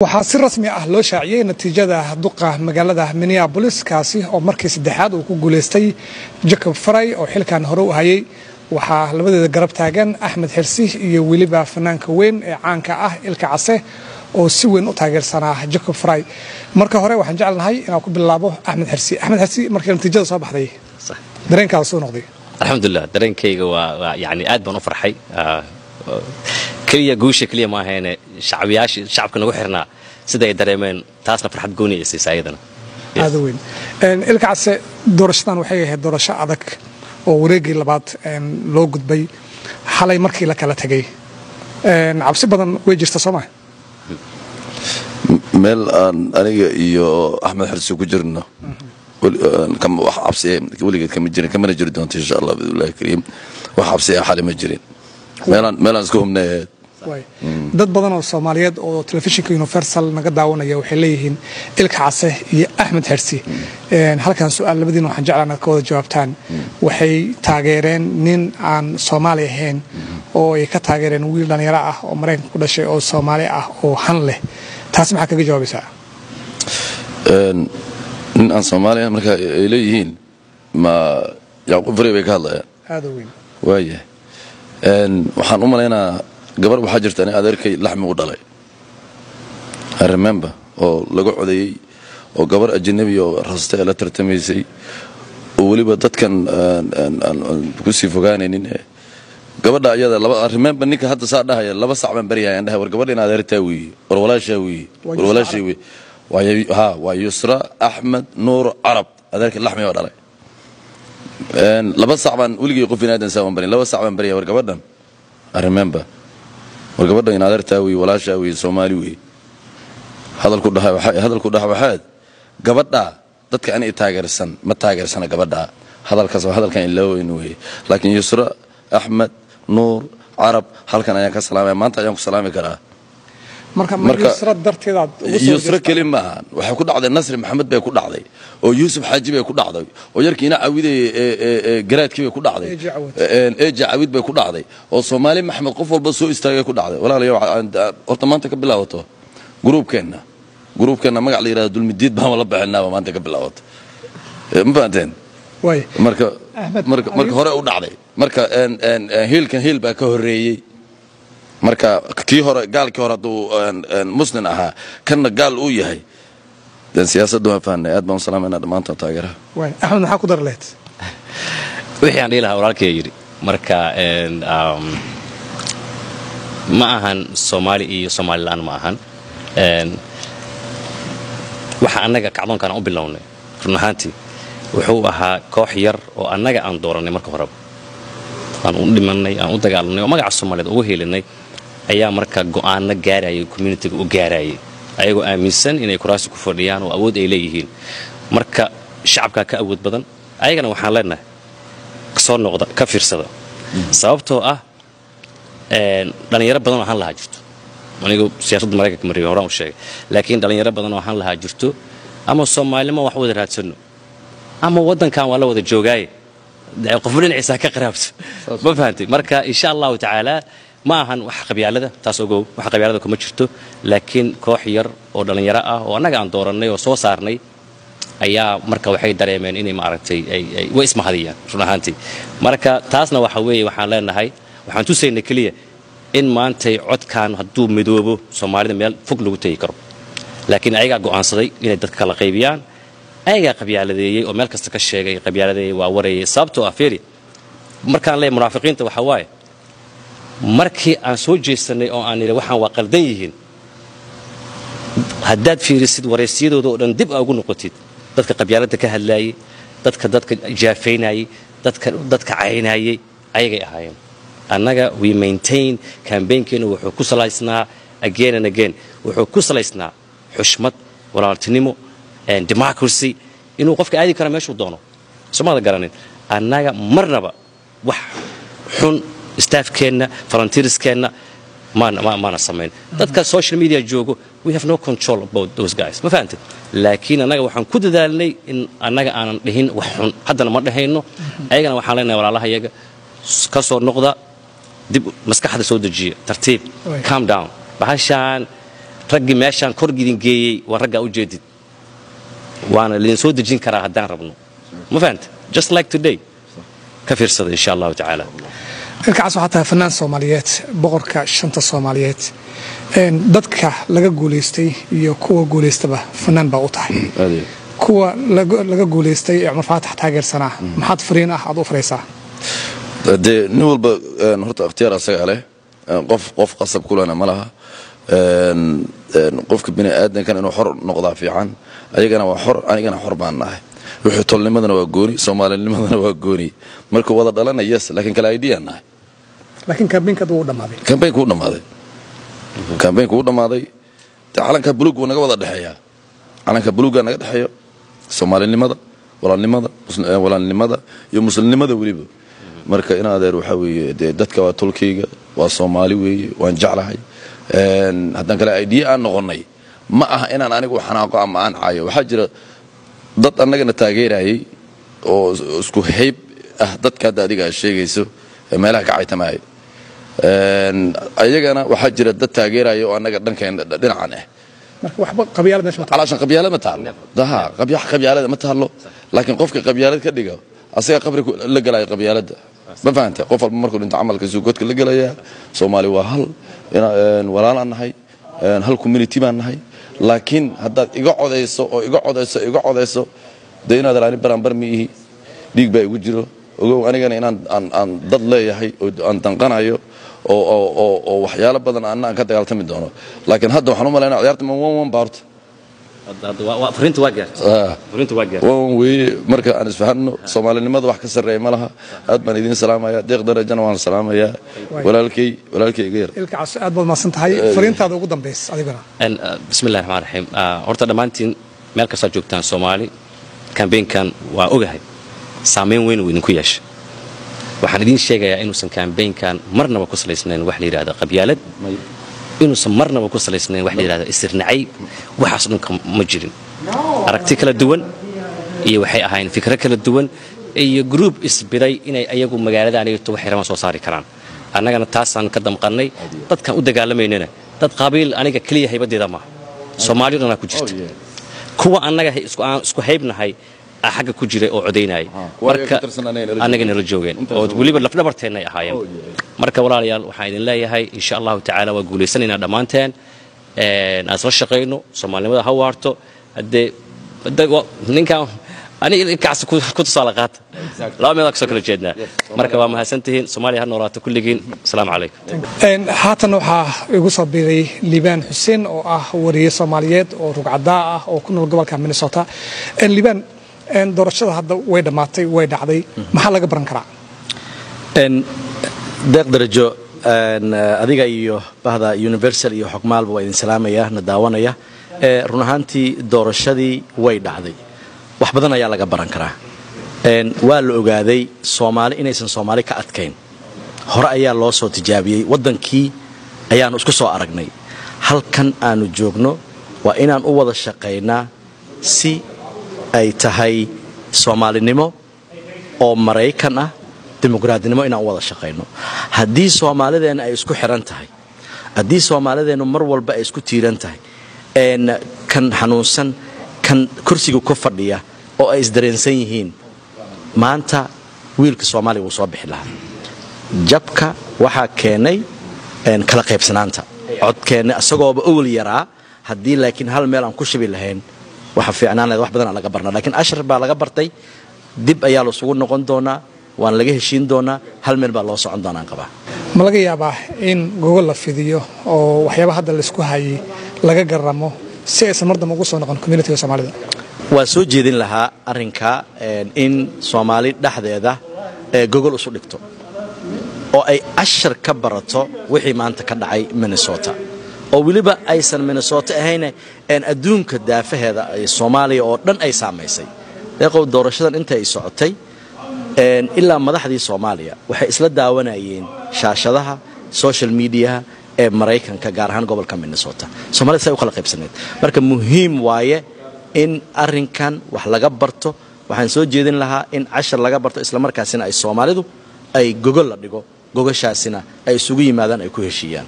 Waxaa si rasmi ah loo shaaciyey natiijada duqa magaalada Minneapolis, kaasi oo markii saddexaad uu ku guulaystay Jacob Frey oo xilkan hore u hayay. Waxaa labadeeda garab taagan Axmed Xirsi iyo weliba fanaanka weyn ee caanka ah Ilka Case oo si weyn u taageersanaa Jacob Frey. Marka hore waxaan jecelnahay inaan ku bilaabo Axmed Xirsi. Axmed Xirsi, markii natiijada soo baxday dareenkaada soo noqday? Alxamdulilah, dareenkayga waa yani aad baan u farxay. Keliya guusha keliya ma ahaene, shacbiyaashii shacabka nagu xirnaa sida ay dareemeen, taasna farxad gooni ay siisa ayadana. Aada weyn. Ilka Case, doorashadan waxay ahayd doorasho adag oo wareegii labaad loo gudbay. Xalay markii la kala tegay cabsi badan way jirta, soo maa? Meel aan aniga iyo Axmed Xirsi ku jirno wax cabsi weligeed kama jirin, kamana jiri doonto insha Allah biidnillahi kariim. Wax cabsi ah xali ma jirin, meelaan isku hubnay ahayd. Dad badan oo Soomaaliyeed oo telefishinka Universal naga daawanaya waxay leeyihiin Ilka Case iyo Axmed Xirsi, halkan su-aal labadiina waxaan jeclaa inaad ka wada jawaabtaan, waxay taageereen nin aan Soomaali ahayn oo ay ka taageereen wiil dhallinyaro ah oo Maraykanka ku dhashay oo Soomaali ah oo han leh. Taasi maxaa kaga jawaabaysaa? Nin aan Soomaali ahayn marka ay leeyihiin, ma Yacquub Farey bay ka hadlayaan? Aada weyn. Waayahay, waxaan u malaynaa gabar waxaa jirta ani adeerkay laxmi u dhalay, I remember, oo laga codeeyey oo gabar ajanabi oo raste la tartamaysay oo weliba dadkan aan kusii fogaanaynin. Gabadha ayada laba, I remember, ninka hadda saa dhahaya 2 sac baan baryahay, aan dhahay war gabadha in adeertaa weeye, war walaashaa weeye, war walaashay weeye. Ha, waa Yusra Axmed Nuur Carab, adeerka laxmi oo dhalay. 2 sac baan weligay qof inaadan saa waan barin, 2 sac baan baryay war gabadhan, I remember, war gabadhan in adeertaa weeye, walaashaa weeye, Soomaali weeye. Hadalku dhaha, hadalku dhaha waxaad gabadha dadka ani taageersan ma taageersana gabadha. Hadalkaas waa hadalkan ilaaweyn weeye, laakiin Yusra Axmed Nuur Carab halkan ayaan ka salaamaya, maanta ayaan ku salaami karaa. Marka Yusra darteedaad? Yusra keli maaha, waxay ku dhacday Nasri Maxamed bay ku dhacday, oo Yuusuf Xaaji bay ku dhacday, oo yarkiina Cawiday garaadkii bay ku dhacday, Eeja Cawid bay ku dhacday, oo Soomaali Maxamed qof walba soo istaagay ku dhacday. Walaalayaal, horta maanta ka bilaabato gruubkeenna magac la yidhahdo Dulmidiid baan la bixinaaba maanta ka bilaabato, ma fahanteen? Marka marka hore u dhacday, marka hiilkan hiil baa ka horreeyey. Marka kii hore, gaalkii hore hadduu muslim ahaa, kanna gaal uu yahay, den siyaasadda waan fahnay. Aad baan u salaamayna dhammaantood taageeraha. Axmed, maxaa ku dar lehed? Wixii aan dhihi lahaa walaalkaya yidhi. Marka ma ahan Soomaali iyo Somalilan ma ahan. Waxa annaga kacdoonkaan u bilownay run ahaantii wuxuu ahaa koox yar oo annaga aan dooranay marka horeba, aan u dhimanay, aan u dagaalanay oo magaca Soomaaliyeed ugu helinay, ayaa marka go'aano gaarayay, communityga u gaarayay, ayagoo aaminsan inay kuraasi ku fadhiyaan oo awood ay leeyihiin. Marka shacabkaa ka awood badan ayagana. Waxaan leenahay soo noqda, ka fiirsada, sababtoo ah dhallinyaro badan oo han lahaa jirto. Anigu siyaasadda Maraykanka mariyo horaan u sheegay, laakiin dhallinyaro badan oo han lahaa jirto. Ama Soomaalnimo wax wada raadsanno ama waddankan waa la wada joogaaye, qofba dhinaciisa ha ka qaraabto, ma fahantay? Marka insha Allahu tacaala ma ahan wax qabyaalada, taas ogow, wax qabyaalada kuma jirto, laakiin koox yar oo dhallinyaro ah oo annaga aan doorannay oo soo saarnay ayaa marka waxay dareemeen inay maaragtay ay way ismahadiyaan run ahaantii. Marka taasna waxa weeye waxaan leenahay, waxaan tusaynay keliya in maantay codkan hadduu midoobo Soomaalida meel fog lagu tegi karo, laakiin ayagaa go'aansaday inay dadka kala qaybiyaan, ayagaa qabyaaladeeyey oo meel kasta ka sheegay qabyaaladeeyey waa wareeyey. Sababtoo ah fiiri, markaan leeyahay munaafiqiinta waxa waaye markii aan soo jeesanay oo aan nidhi waxaan waa qaldan yihiin, haddaad fiirisid wareysiyadooda oo dhan dib aa ugu noqotid, dadka qabyaaladda ka hadlaayey, dadka jaafaynaayey, dadka caynayey ayagay ahaayeen. Annaga we maintain campaignkeena wuxuu ku salaysnaa, again and again, wuxuu ku salaysnaa xushmad, walaaltinimo and democracy, inuu qofka aadi karo meeshuu doono. Soomada garanin, annaga marnaba wax xun staffkeenna, volunteerskeenna maana samayn. Dadka social media joogo, we have no control about those guys, ma fahantid? Laakiin annaga waxaan ku dadaalnay in annaga aanan dhihin wax xun, haddana ma dhahayno. Ayagana waxaan leenahay walaalaha iyaga ka soo noqda, dib maskaxda soo dejiya, tartiib, calm down bahashaan. Raggii meeshaan kor idin geeyey waa raggaa u jeedid, waana lidin soo dejin karaa haddaan rabno. Ma fahanta? Just like today, ka fiirsada, insha Allahu tacaala. Ilkacaas, waxaa tahay fanaan Soomaaliyeed, boqorka shanta Soomaaliyeed. Dadka laga guulaystay iyo kuwa guulaystaba fanaan baa u tahay. Kuwa laga guulaystay ee Cumar Faatax taageersanaa, maxaad fariin ah aad u faraysaa? Dee nin walba horta ikhtiyaar asagaa leh. Qof qof qasab kulena ma laha. Qofka bini aadankan inuu xor noqdaa fiican. Ayagana waa xor, anigana xor baan nahay. Wuxuu tolnimadana waa gooni, soomaalinimadana waa gooni. Marka wada dhalana, yes, laakiin kala idea nahay. Laakiin kambeynka wuu dhammaaday. Kambeynka wuu dhammaaday, kambeynka wuu dhammaaday. Dee calanka buluug wuu naga wada dhexeeyaa, calanka buluuggaa naga dhexeeyo, soomaalinimada, walaalnimada, walaalnimada iyo muslimnimada weliba. Marka in adeer, waxaa weeye dee dadka waa tolkayga, waa Soomaali weeye, waan jeclahay. Haddaan kale idea aan noqonnay, ma aha inaan anigu xanaaqo ama aan caayo. Waxaa jira dad annagana taageerayay oo isku hayb ah dadka hadda adiga aad sheegayso meelaha ka caytamaya. Ayagana waxaa jira dad taageeraya oo annaga dhankeena dhinacan ah. Marka waxba qabyaalad meesha ma taalo. Calaashan qabyaalad ma taalo daha, qabyaalada ma taalo, laakiin qofka qabyaalad ka dhiga asaga qabri la galaya qabyaaladda. Ma fahantay? Qof walba markuu dhinto camalkiisu godka la gelayaa. Soomaali waa hal, walaalaan nahay, hal community baan nahay. Laakiin haddaad iga codayso oo iga codayso, iga codayso, dee inaad ani baranbar ma ihi, dhiig baa igu jiro. Ogow anigana inaan aan dad leeyahay oo aan danqanayo oo waxyaalo badan anna aan ka dagaaltami doono. Laakiin hadda waxaan u malaynaya ciyaarta ma 1-1 baa horta. Fariinta waa gaartay, fariinta waa gaartay. 1-1 weeye. Marka aan isfahanno, soomaalinimada wax ka sarreeya ma laha. Aad baan idiin salaamaya. Deeq Darajana waan salaamayaa, walaalkay, walaalkay iga yar. Ilkacaas, aad baad mahadsan tahay. Fariintaada ugu dambaysa adiguna. Bismi illahi raxmaan raxiim. Horta dhammaantiin meel kastaad joogtaan Soomaali, kambeynkan waa ogahay saameyn weyn uu idinku yeeshay. Waxaan idiin sheegayaa inuusan kambeynkan marnaba ku salaysnayn wax la yidhahda qabyaalad, inuusan marnaba ku salaysnayn wax la yidhahda isirnacayb. Waxaas dhanka ma jirin. Aragti kala duwan iyo waxay ahayn fikro kala duwan iyo group isbiday inay ayagu magaaladaanito waxay rabaan soo saari karaan. Annagana taasaan ka damqannay. Dadkaan u dagaalamaynana dad qabiil aniga keliya haybadeeda maaha, Soomaaliyo dhanaa ku jirta. Kuwa annaga aan isku haybnahay xagga ku jiray oo codaynayay, marka annaga nala joogeen oo weliba lafdhabarteennay ahaayeen. Marka walaalayaal, waxaan idin leeyahay, insha Allahu tacaala waa guulaysanaynaa dhammaanteen. Aan isla shaqayno, soomaalinimada ha waarto. Haddee ninkan aniga kaas ku tusaale qaata, laba meelood kasoo kala jeednaa. Marka waa mahadsantihiin. Soomaaliya ha noolaato kulligiin. Asalaamu calaykum. Haatan waxaa igu soo biiray Liibaan Xuseen oo ah wariye Soomaaliyeed oo rugcadaa ah oo ku nool gobolka Minnesota. Liibaan, doorashada hadda way dhammaatay, way dhacday, maxaa laga baran karaa? Deeq Darajo, adiga iyo bahda Universal iyo Xogmaalba waa idin salaamaya na daawanaya. Run ahaantii doorashadii way dhacday, wax badan ayaa laga baran karaa. Waa la ogaaday Soomaali inaysan Soomaali ka adkayn. Hore ayaa loo soo tijaabiyey, waddankii ayaannu isku soo aragnay. Halkan aanu joogno waa inaan u wada shaqaynaa si ay tahay soomaalinimo oo Maraykan ah, dimuqraadinimo inaan u wada shaqayno. Haddii soomaalideenna ay isku xiran tahay, haddii soomaalideennu mar walba ay isku tiiran tahay, kan xanuunsan, kan kursiga ku fadhiya oo ay isdareensan yihiin, maanta wiilka Soomaaliya wuu soo bixi lahaa. Jabka waxaa keenay kala qaybsanaanta codkeenna isagooba owel yaraa. Haddii laakiin hal meel aan ku shubi lahayn, waxa fiicnaan lahayd. Wax badan aan laga barnaa, laakiin ashar baa laga bartay. Dib ayaa laisugu noqon doonaa, waan laga heshiin doonaa, hal meel baa loo socon doonaan qabaa. Ma laga yaabaa in gogol la fidiyo oo waxyaaba hadda laisku hayay laga garamo si aysan mar dambe ugu soo noqon communitiga Soomaalida? Waa soo jeedin lahaa arrinka in Soomaali dhexdeeda gogol isu dhigto oo ay cashar ka barato wixii maanta ka dhacay Minnesota, oo weliba aysan Minnesota ahayne adduunka daafaheeda Soomaaliya oo dhan ay saamaysay. Deeqow, doorashadan inta ay socotay ilaa madaxdii Soomaaliya waxay isla daawanayeen shaashadaha social mediaha ee Maraykanka, gaar ahaan gobolka Minnesota. Soomaalida say u kala qaybsaneed. Marka muhiim waaye in arrinkan wax laga barto. Waxaan soo jeedin lahaa in cashar laga barto, islamarkaasina ay Soomaalidu ay gogol la dhigo, gogoshaasina ay isugu yimaadaan, ay ku heshiiyaan.